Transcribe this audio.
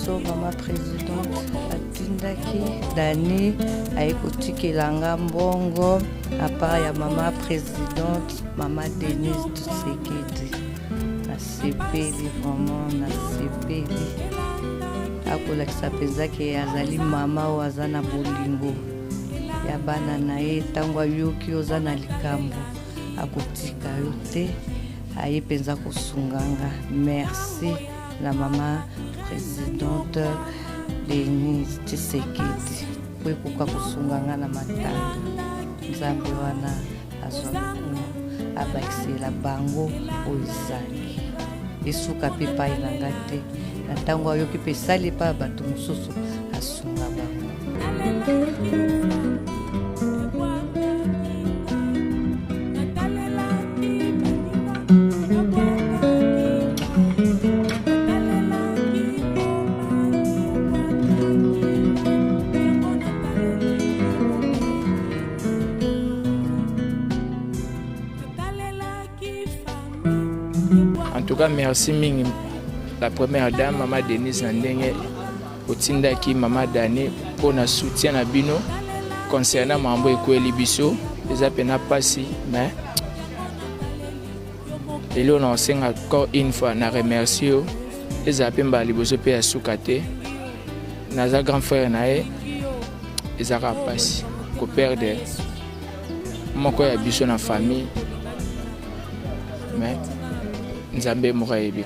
biso mama presidente atindaki Dani aye kotikela nga mbongo à part ya mama presidente, mama Denise Tshisekedi. Nasepeli vraiment, nasepeli. Akolakisa mpenza ke azali mama oyo aza na bolingo ya bana na ye. Ntango ayoki oza na likambo, akotika yo te, aye mpenza kosunga nga. Merci na mama présidente Denise Tshisekedi po ekoka kosunga nga na matanga. Nzambe wana azwa lokumu, abakisela bango oyo ezangi, esuka mpe epai na nga te. Na ntango ayoki mpe esali epai ya bato mosusu, asunga bango. En tout cas, merci mingi la première dame, mama Denise, na ndenge otindaki mama Dani mpona soutien na bino concernant mambo ekweli biso. Eza mpena mpasi, mais lelo na osenga encore une fois na remercie yo. Ezala mpe mbala liboso mpe ya suka te. Naza grand frère na ye. Ezalaka mpasi koperdre moko ya biso na famille, mais Nzambe moko ayebi.